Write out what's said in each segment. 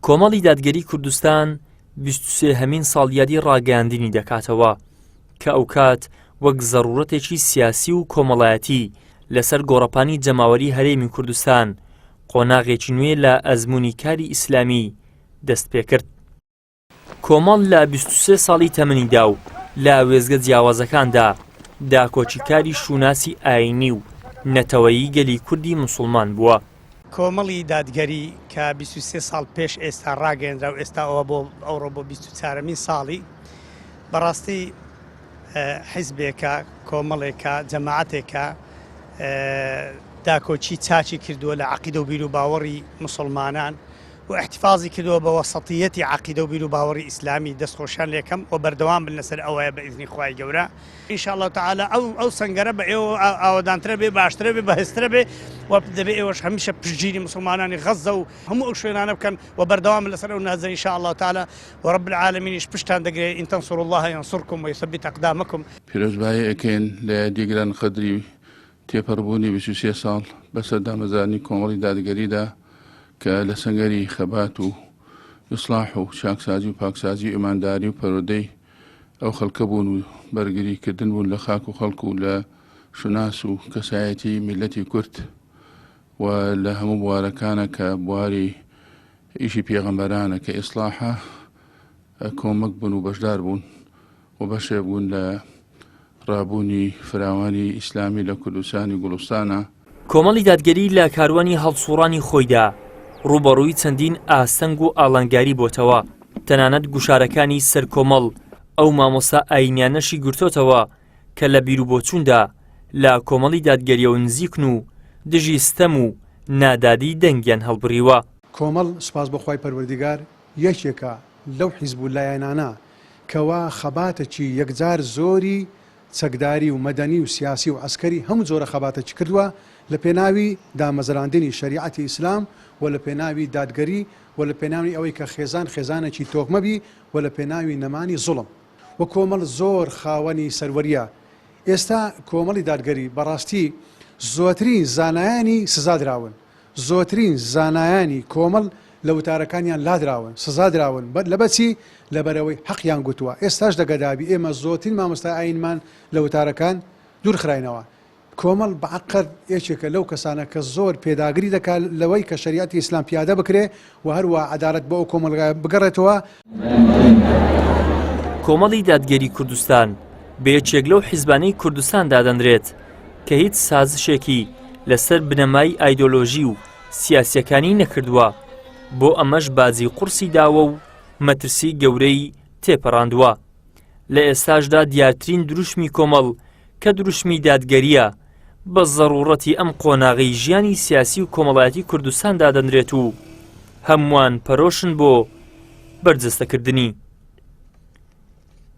کۆمەڵی دادگەری کوردستان 23 هەمین ساڵیادی ڕاگەیاندنی دەکاتەوە کە ئەوکات وەک زەڕوورەتێکی سیاسی و کۆمەڵایەتی لەسەر گۆڕەپانی جەماوەری هەرێمی کوردستان قۆناغێکی نوێ لە ئەزموونی کاری ئیسلامی دەست پێکرد. کۆمەڵ لە 23 ساڵی تەمەنیدا و لە وێستگە جیاوازەکاندا داکۆکیکاری شوناسی ئایینی و نەتەوەیی گەلی کوردی موسڵمان بووە. کۆمەڵی دادگەری کە 23 ساڵ پێش ئێستا ڕاگەیەنرا و ئێستا ئەوە بۆ ئەوڕۆ بۆ 24مین ساڵی بەڕاستی حیزبێکە کۆمەڵێکە جەماعەتێکە داکۆکی چاکی کردووە لە عقیدە و بیر و باوەڕی مسلمانان و احتفاظی کردووە بە وەسەتیەتی عقیدە و بیر و باوەڕی ئیسلامی دەستخۆشیان لێکەم و بەردەوام بن لەسەر ئەوەیە بە ئیزنی خوای گەورە ان شاء اللە تعالی ئەو ئەو سەنگەرە بە ئێوە ئاوەدانترە بێ باشترە بێ بەهێزترە بێ و دەبێ ئێوەش هەمیشە پشتگیری مسلمانانی غەزە و هەموو ئەو شوێنانە بکەن و بەردەوام لەسەر ئەو نازە ان شاء اللە تعالی و رب العالمینیش پشتان دەگرێ ان تنصروا الله ينصركم ويثبت اقدامكم. پیرۆزبایی ئەکەین لە یادی گران قەدری تێپەڕبوونی 23 ساڵ بەسەر دامەزرانی کۆمەڵی دادگەریدا کە لە سەنگەری خەبات و ئیسڵاح و چاکسازی و پاکسازی و ئیمانداری و پەروەردەی ئەو خەڵکە بوون و بەرگری کردن بوون لە خاک و خەڵک و لە شوناس و کەسایەتی میلەتی کورد و لە هەموو بوارەکانە کە بواری ئیشی پێغەمبەرانە کە ئیسلاحە کۆمەک بوون و بەشدار بوون و بەشێک بوون لە ڕابوونی فراوانی ئیسلامی لە کوردستانی گوڵستانە. کۆمەڵی دادگەری لە کاروانی هەڵسوڕانی خۆیدا ڕووبەڕووی چەندین ئاستەنگ و ئاڵنگاری بۆتەوە، تەنانەت گوشارەکانی سەر کۆمەڵ ئەو مامۆستا ئایینیانەشی گرتۆتەوە کە لە بیروبۆچووندا لە کۆمەڵی دادگەریەوە نزیکن و دژی ستەم و نادادی دەنگیان هەڵبڕیوە. کۆمەڵ سوپاس بۆ خوای پەروەردیگار یەکێکە لەو حیزب و لایەنانە کەوا خەباتەکی یەکجار زۆری چەکداری و مەدەنی و سیاسی و عەسکەری هەموو جۆرە خەباتەکی کردوە لە پێناوی دامەزراندنی شەریعەتی ئیسلام و لە پێناوی دادگەری و لە پێناوی ئەوەی کە خێزان خێزانێکی تۆکمە بی و لە پێناوی نەمانی زوڵم و کۆمەڵ زۆر خاوەنی سەروەریە ئێستا کۆمەڵی دادگەری بەڕاستی زۆترین زانایانی سزا دراون زۆترین زانایانی کۆمەڵ لە وتارەکانیان لادراون، سزا دراون، لەبەر چی؟ لەبەرئەوەی حەقیان گوتووە، ئێستاش دەگەدابی ئێمە زۆترین مامۆستای ئایینمان لە وتارەکان دوورخراینەوە. کۆمەڵ بە عەقەد یەکێکە لەو کەسانە کە زۆر پێداگری دەکات لەوەی کە شەریعەتی ئیسلام پیادە بکرێ و هەروەها عەدالەت بۆ ئەو کۆمەڵگایە بگەڕێتەوە. کۆمەڵی دادگەری کوردستان بە یەکێک لەو حیزبانەی کوردستان دادەنرێت کە هیچ سازشێکی لەسەر بنەمای ئایدۆلۆژی و سیاسیەکانی نەکردووە، بۆ ئەمەش باجی قوڕسی داوە و مەترسی گەورەی تێپەڕاندووە. لە ئێستاشدا دیارترین دروشمی کۆمەڵ کە دروشمی دادگەرییە، بە زەڕوڕەتی ئەم قۆناغەی ژیانی سیاسی و کۆمەڵایەتی کوردستان دادەنرێت و هەمووان پەرۆشن بۆ بەرجەستەکردنی.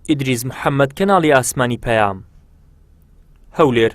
ئیدریس محەممەد کەناڵی ئاسمانی پەیام، هەولێر.